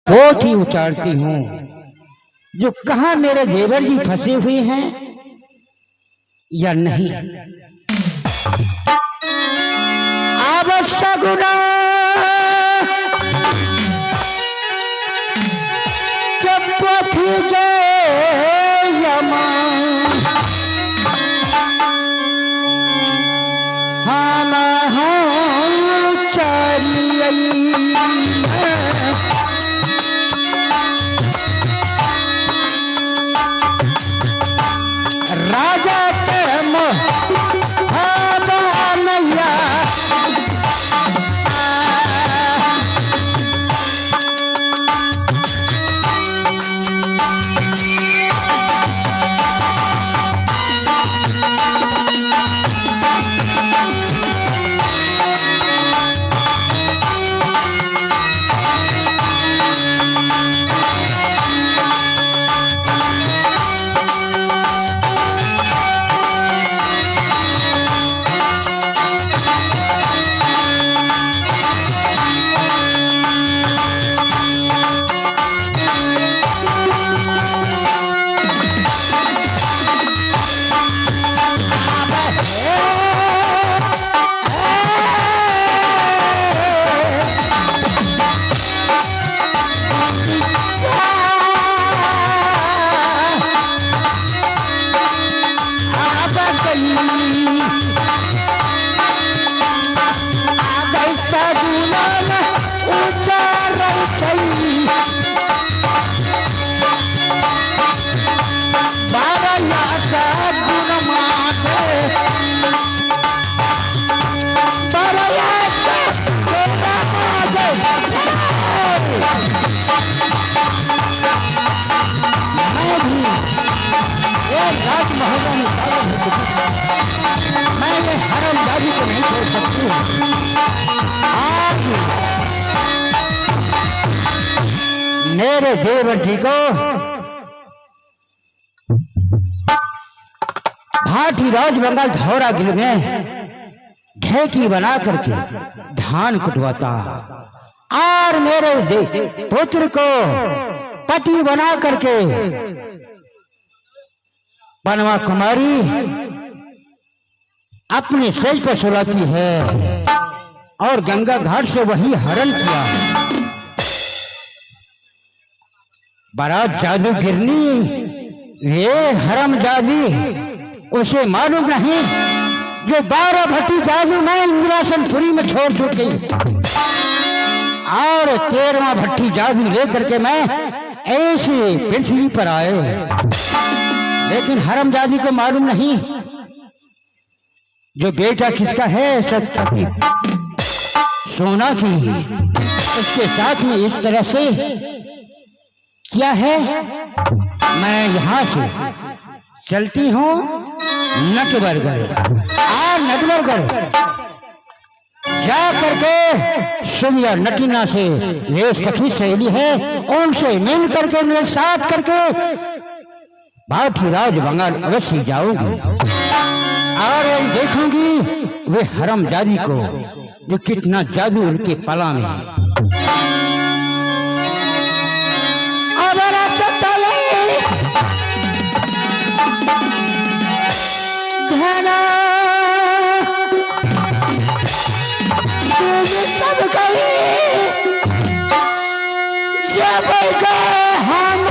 पोथी उतारती हूँ, जो कहाँ मेरे देवर जी फंसे हुए हैं या नहीं। अब सगुना के पोथी के यमा हम चलिए। राजा प्रेम नैया मैं ये हरमजादी को नहीं छोड़ सकती हूँ। आज मेरे देवर जी को भाटी राज बंगाल धौरा गिल में ढेकी बना करके धान कुटवाता और मेरे पुत्र को पति बना करके बनवा कुमारी अपने सेज पर सुलाती है और गंगा घाट से वही हरण किया। बड़ा जादू गिरनी ये हरम जादी, उसे मालूम नहीं जो 12 भट्टी जादू मैं इंद्रासनपुरी में छोड़ चुकी और 13वां भट्टी जादू लेकर के मैं ऐसी पृथ्वी पर आए। लेकिन हरम जादी को मालूम नहीं जो बेटा किसका है, सती सोना की, उसके साथ में इस तरह से क्या है। मैं यहाँ से चलती हूँ नटवरगढ़ और नटवरगढ़ जा करके सूर्या नटीना से ये सखी सहेली है उनसे मिल करके मेरे साथ करके भाटी राज बंगाल अवश्य जाऊंगी और देखूंगी वे हरमजादी को जो कितना जादू उनके पला में है। सब गए जब गए हम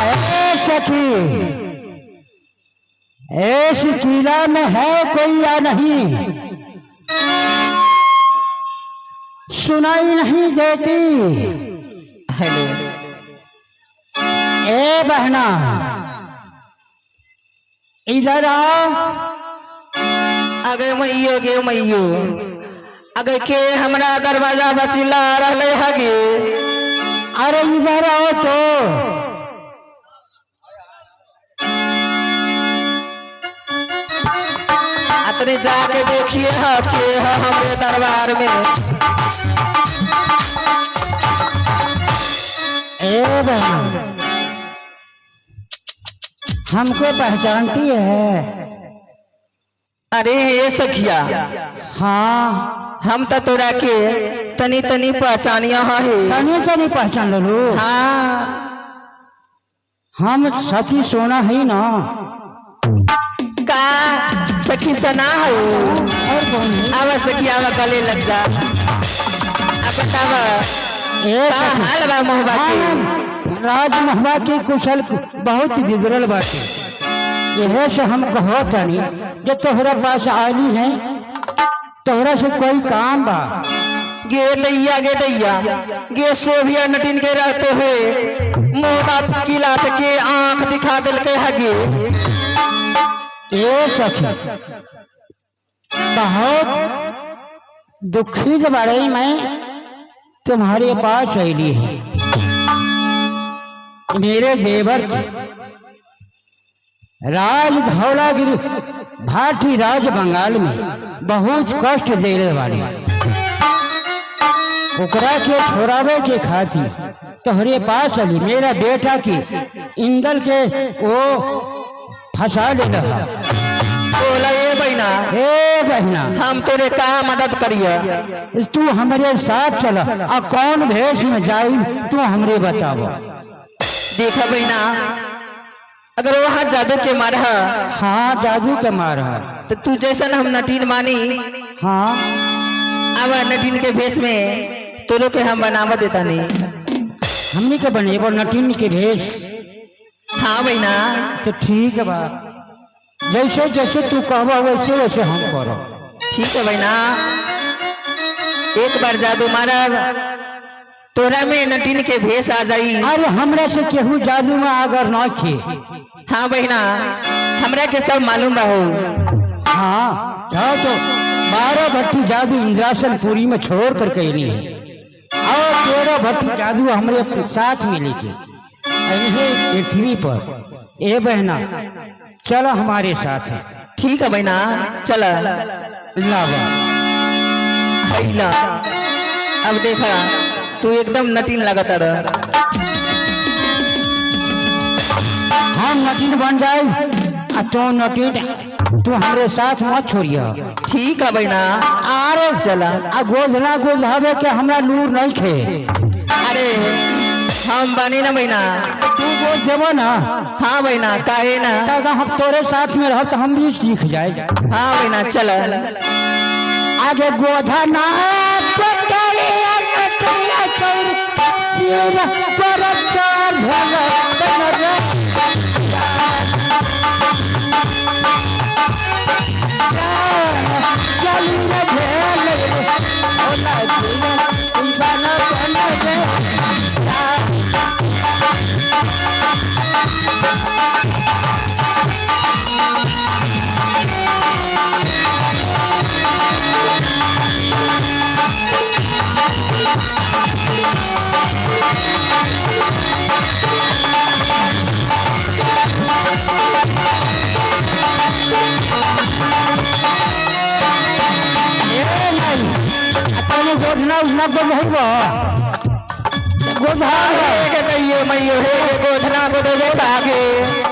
ए सखी, इस किला में है कोई या नहीं? सुनाई नहीं देती। हेलो। ए बहना, इधर आओ। अगे मैयो गे मैयो, अगे के हमरा दरवाजा पर चिल्ला रहले हगे? अरे इधर आओ तो। अतने जाके देखिए ह के ह हमरे दरबार में। ए बहना, हमको पहचानती है? अरे हे सखिया। हाँ। हम तो तोरा के तनी तनी पहचानिया है। तनी तनी पहचान ललू? हाँ। हम सखी सोना है ना। का सखी सना हो? और कौन है? आवा सखी, आवा, गले लग जा। अब बतावा ए का सखी, हाल बा मोहबा के? हाँ, राज महवा के कुशल बहुत बिगड़ल बाटे। यह से हम कहो तनी जे तोहरा पास आली है, तोहरा से कोई काम बा। गे दैया गे दैया गे, सोभिया नटिन के रहते हुए मोहबा की लात के आंख दिखा दिल के हगे। ए सखी, बहुत दुखी बारे मैं तुम्हारे पास आईली है। मेरे देवर की राज धौलागिरी भाटी राज बंगाल में बहुत कष्ट देने वाले, ओकरा के छोड़ावे के खातिर तोहरे पास अली। मेरा बेटा की इंदल के वो फंसा ले रहा। बोला ए बहना। हे बहना। हम तोरे का मदद करिए? तू हमारे साथ चल, आ कौन भेष में जाई तू हमरे बताव। देखा बहना, अगर वहाँ जादू के मार है। हाँ, जादू के मार है। तो तू जैसन हम नटीन मानी। हाँ। अब नटीन के भेष में तोरो के हम बनावा देता नहीं। हमनी के बनेबो नटीन के भेष? हाँ बहना। तो ठीक बा, जैसे जैसे तू कहबा वैसे वैसे हम करो। ठीक है बहना, एक बार जादू मारब, तोरा में नटीन के भेष आ जाई। अरे हमरा से केहू जादू में आगर न थे। हाँ बहना, हमरा के सब मालूम रहो। हाँ, जाओ तो 12 भट्टी जादू इंद्रासनपुरी में छोड़ कर कैली है और 13 भट्टी जादू हमरे साथ मिली के अहे पृथ्वी पर। ए बहना, चलो हमारे साथ है। ठीक है बहना, चल। लावा। हैला, अब देखा तू एकदम नटीन लगता रह। हम नटीन बन जाए आ तू नटीन, तू हमरे साथ मत छोड़िया। ठीक है बहना। अरे चला। आ गोधना गोधावे के हमरा लूर नहीं थे। अरे हम बनी ना बहना। तू गोद देबो ना? हाँ बहना, काहे ना। तब हम तोरे साथ में रह तो हम भी सीख जाए। हाँ बहना, चल। आगे गोधा ना तनी गोधना उधना गोधैब गोधा। हे के दैयो मैयो, हे के गोधना गोधे कागे?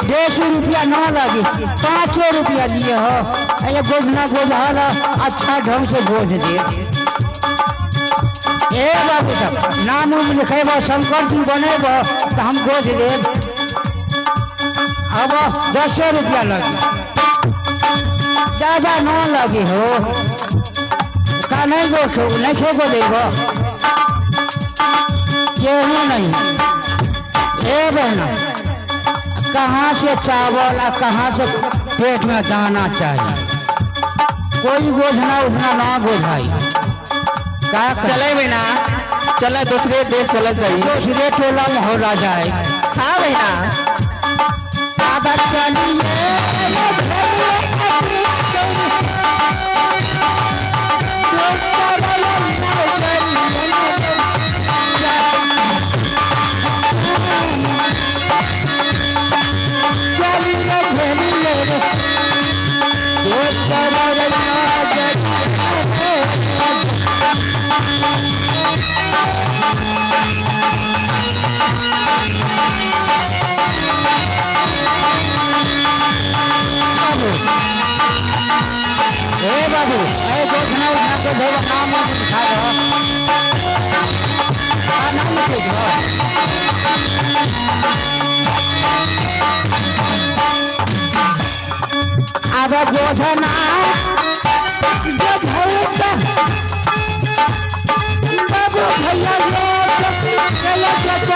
150 रुपया ना लगी, 5 रुपया दिए हो। अरे गोधना गोधा ला अच्छा ढंग से गोध दे। ए बाबू साहब, नाम उम लिखेब, शंकर जी बनेब तो हम गोध देब। अब 10 रुपया लगी। ज्यादा न लगी हो का नहीं गो नहीं खेगो देगो गेहूँ नहीं। ए बहना, कहाँ से चावल और कहाँ से पेट में दाना चाहिए? कोई गोझना उतना ना गोझाई का करें? चले बहना, चले दूसरे देश चल जाइए। दूसरे टोला में हो जाए। हाँ बहना। बाबा चलिए हे बाबू, ए गोठना उठना के देव नाम खा दो आ नाम के दो। अब गोठना जब भौत बाबू भैया ये चलो चलो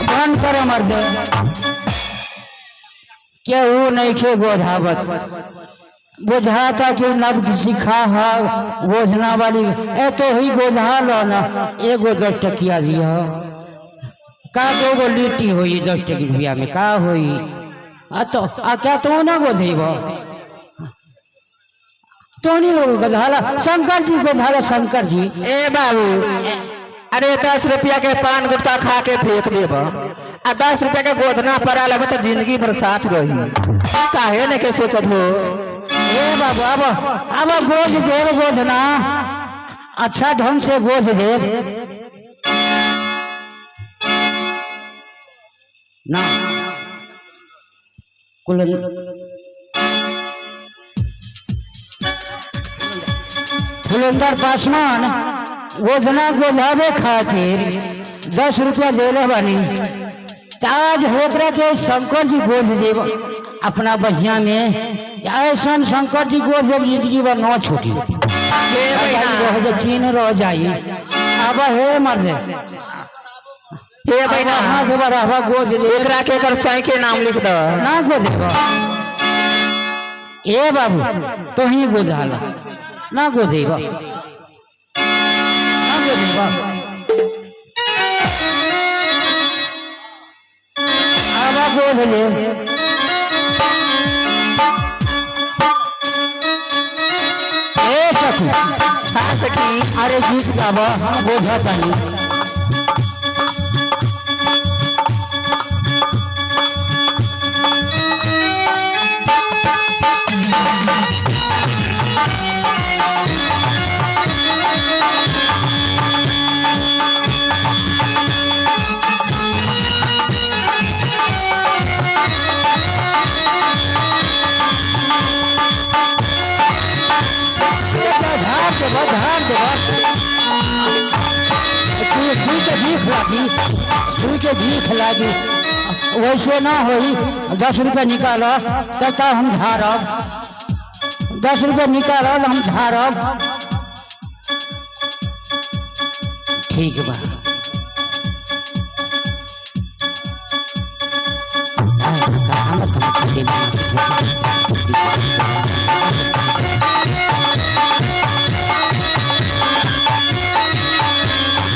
बंद करो मर्द, केहू नहीं खे गोधावत। बुझाता कि नब सिखा है गोधना वाली, ए तो ही गोधा लो ना, एगो 10 टकिया दिया का, दो गो लिट्टी होई 10 टकी रुपया में का होई? आ तो आ क्या तो ना गोधेब तो नहीं लोग गोधाला। शंकर जी गोधाला, शंकर जी। ए बाबू, अरे 10 रुपया के पान गुटखा खा के फेंक देब आ 10 रुपया के गोधना पड़ा लगे तो जिंदगी भर साथ रही, काहे ने के सोचत हो? ए बाबू, अब अब गोद देव गोधना, अच्छा ढंग से गोद देव ना। कुल फुलेंदर पासवान गोधना गोधावे खातिर 10 रुपया देले बानी, त आज होकरा के शंकर जी गोद देव अपना बहिया में। ऐसा शंकर जी गोद देव जिंदगी भर न छूटी। हे बहना, रह चीन रह जाई। अब हे मर्द, हे बहना, हाथ बराबर गोद दे। एकरा के एकर साई के नाम लिख द। ना गोद देब ए बाबू, तो ही गोधाला ना गोदेब ना गोदेब। अब गोद ले। ए सखी। हाँ सखी। अरे गीत गाब, हम गोधतानी। झाड़ देबो, झाड़ देबो। सुई सुई के भीख लागी, सुई के भीख लागी। वैसे ना होई, 10 रुपया निकाल तब हम झाड़ब। 10 रुपया निकाल हम झाड़ब। ठीक बा।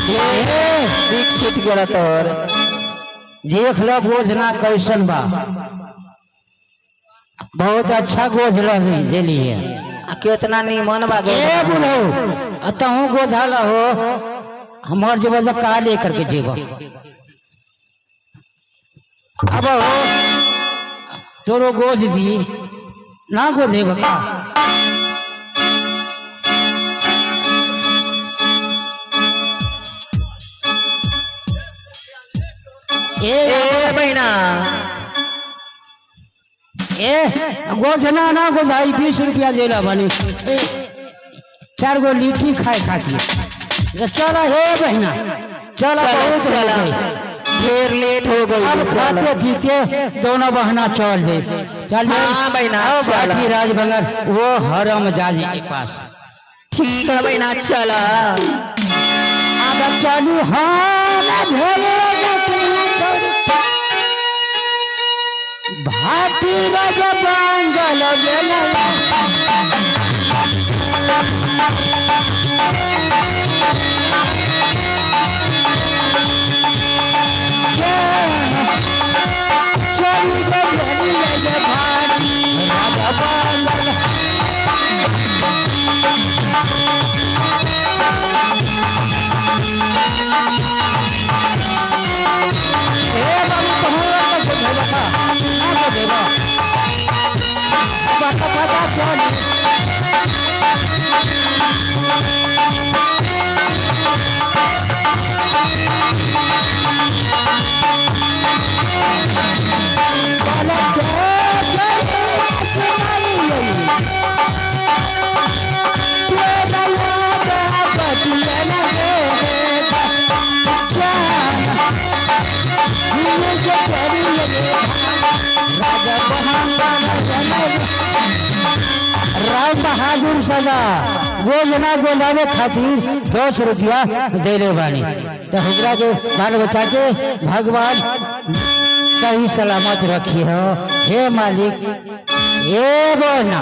ए, भीख छूट गेल तोहर। देख लो गोधना कैसन बा, बहुत अच्छा गोधला देली है। आ केतना नीमन बा ए गोधना। बुढ़ऊ, तहूँ गोधाला हो, हमार जेब तो का लेकर के जेब? अब हो तोरो गोद दी ना गोधे का? ए ए बहिना। ए गोधना ना गोधाई 20 रुपया देला बनी ए, चार गो लिट्टी खाए खातिर। तो चलो हे बहिना, चलो। चला बहुत हो चला, गई। ढेर लेट हो गई। अब चला। खाते पीते दोनों बहना चल दे, चल दे। हाँ बहिना, अब चला। बाकी राजबंगर वो हरम जाजी के पास। ठीक है बहिना, चला। अब चलू। हाँ, भेले भाटी राज बांगल गेला। चली गई भाटी राज बांगल। ए बाबू, कहूँ का देबा का ना देबा पता पता चल। राम बहादुर सदा गोजना गोलावे खातिर 10 रुपया देले बानी, तो हमरा के बाल बच्चा के भगवान सही सलामत रखी हो। हे मालिक, हे बोलना।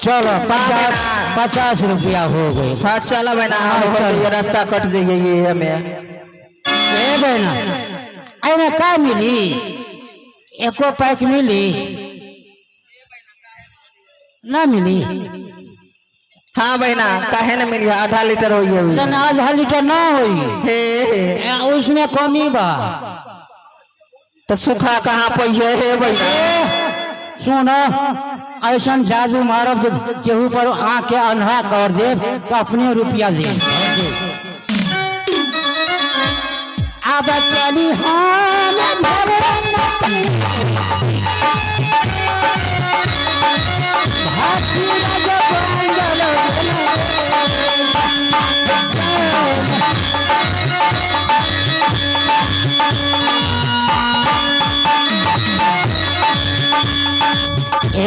चलो, 50 50 रुपया हो गए। हाँ चला बहिना, हम हो जाइए, रास्ता कट जाइए ये हमें। हे बहना, एमे का मिली? एको पैक मिली ना मिली? हाँ बहिना, काहे न मिली? आधा लीटर होई है। ना, आधा लीटर ना होई। हे हे। ए, उसमें कमी बा। तो सूखा कहाँ पइहे हे बहिना? ए, सुनो, ऐसा जादू मारब जे केहू पर आँख के अन्हा कर दे तो अपने रुपया दे। अब चली हम भाटी राजा बांगल। ए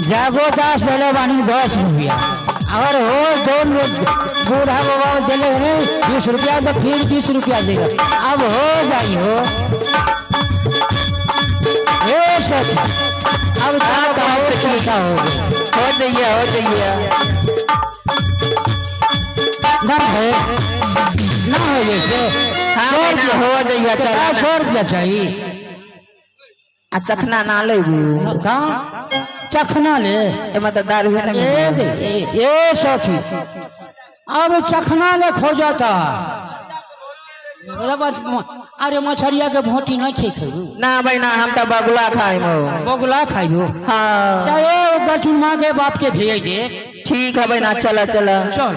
जागो दास दिले बानी 10 रुपया, अगर हो दोन बूढ़ा बाबा दिले नहीं 20 रुपया, तो फिर 20 रुपया देगा। अब हो जाई हो। ए सखी, अब हाँ, तो कहाँ बहुत सखी? पैसा हो गया। हो जाइए, हो जाइए। ना है ना हो जैसे। हाँ बहिना, हो जाइए, चला ना। 100 रुपया चाहिए। आ चखना ना लेबू? का चखना ले? एमे तो दारू है ना। ए मिली। ए सखी, अब चखना ले खोजता। अरे मछरिया के भोटी नहीं खे खेबू? ना बहिना, हम तो बगुला खाइम हो। बगुला खाइबो? हाँ। तो ए गठुन माँ के बाप के भेज दे। ठीक है बहिना, चला चला। चल,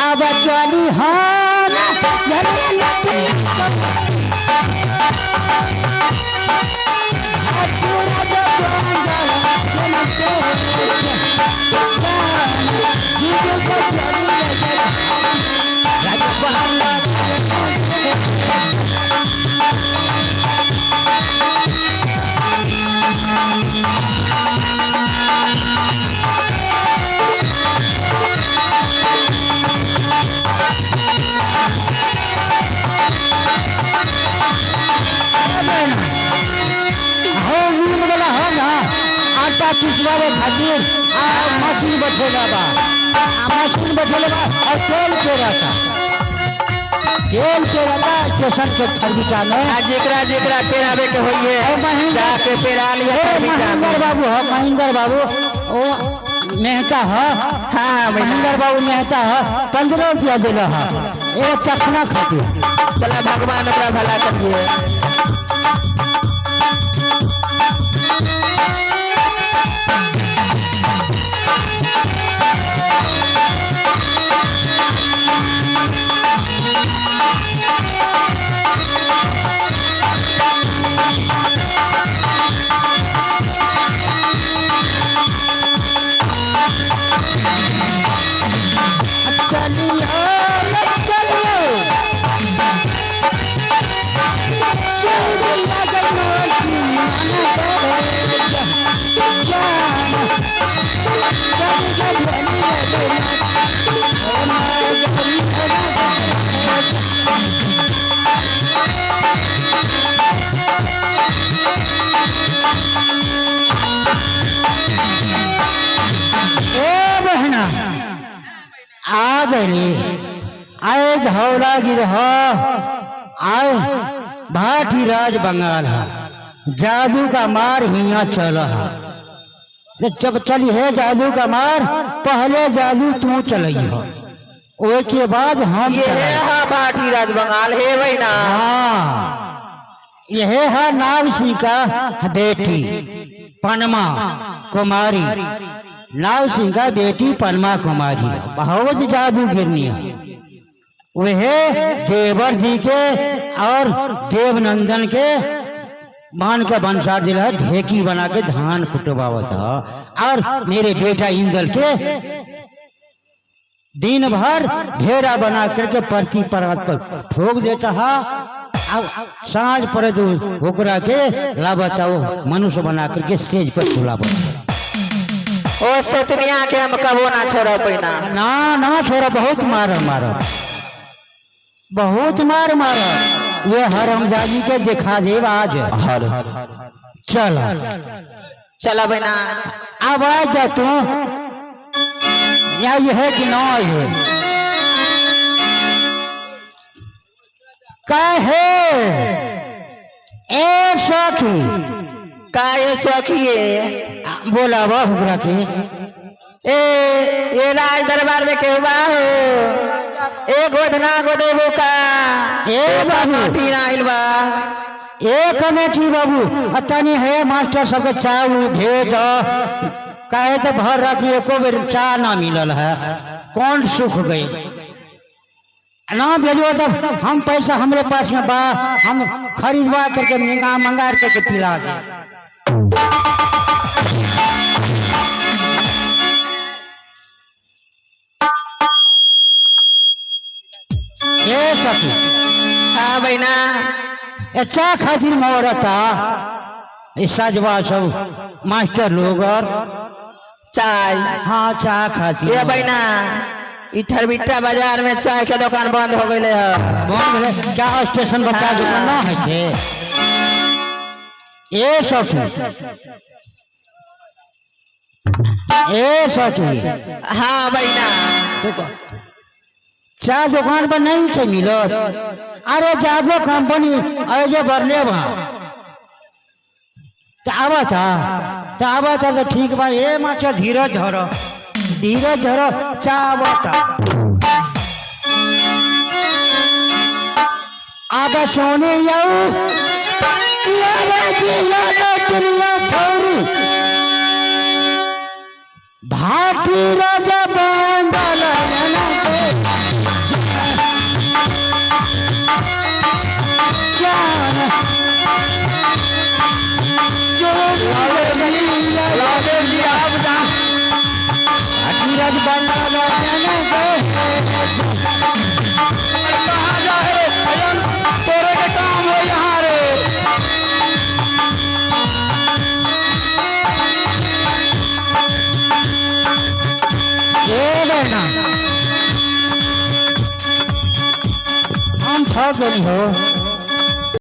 अब चली। हाँ, हो मिल गला हो ना आटा पिसवावे खातिर। आ मशीन बैठेला बा, आ मशीन बैठेला बा और तेल के रहता, तेल के रहता स्टेशन के खरबीटा में। आ जेकरा जेकरा पेरावे के होइए ओ महेंद्र- जाके पेरा लिया ए खरबीटा में। महेंद्र बाबू हो, महेंद्र बाबू, ओ मेहता हो। हाँ हाँ बहिना। महेंद्र बाबू मेहता हो, 15 रुपया दिला है ए चखना खातिर। चला, भगवान ओकरा भला करिए। ए बहना आ गई। आए धौला गिरह, आए भाटी राज बंगाल है, जादू का मार हिया चल है। जब चली है जादू का मार, पहले जादू तू चलई हो, ओए के बाद हम ये चलाई। है भाटी राज बंगाल हे बहना। हाँ, यह है नाग सिंह का बेटी पनमा कुमारी। नाग सिंह का बेटी पनमा कुमारी है, बहुत जादू गिरनी है। वह देवर जी के और देवनंदन के मान के बंसार दिला है, ढेकी बना के धान कुटवावत है। और मेरे बेटा इंदल के दिन भर भेड़ा बना करके परती परात पर ठोक देता है। अब साँझ पड़े तो ओकरा के लाबता वो मनुष्य बना करके स्टेज पर झुलावत। ओ सतनिया के हम कबो ना छोड़ब बहना। ना ना छोरा, बहुत मार मार, बहुत मार मार। ये हरमजादी के दिखा देव आज। चल। चला बहना। अब आ जा तू, या ये है कि ना है काहे ए सखी? का ये सखी है? बोला ओकरा के। ए ये राज दरबार में केहू बा हो? ए गोधना गोदेबो का? ए बाबू। कमेटी ना आइल बा। ए कमेटी बाबू, अतनी है मास्टर सबके चाय उ भेज। काहे तो भर रात में एको बेर चाय ना मिलल है, कौन सुख गई। ना भेजो तब हम पैसा हमरे पास में बा, हम खरीदवा करके महंगा मंगा करके पिला दे। ए सखी। हाँ बहना। ए चा खातिर मोरता ए सजवा सब मास्टर लोग और चाय? हाँ, चा खातिर। ये बहना, इधर बिट्टा बाजार में चाय के दुकान बंद हो गई है। बंद भेलै? क्या स्टेशन पर चाय दुकान ना है के? ए सखी, ए सखी। हाँ बहना। तो चाय दुकान पर नहीं के मिलत? अरे जाबो कंपनी अरे जे बरले वहाँ आवा था, तो आवा था तो ठीक बा। ए मास्टर, धीरज धरो, धीरज धरो, चा आवा था। आबा सोने जाऊ भाटी राजा बंगाल भाटी राज बंगाल। कहाँ जा रे अयन? तोरे के काम हो यहाँ रे। ये लेना, हम थक गई हो।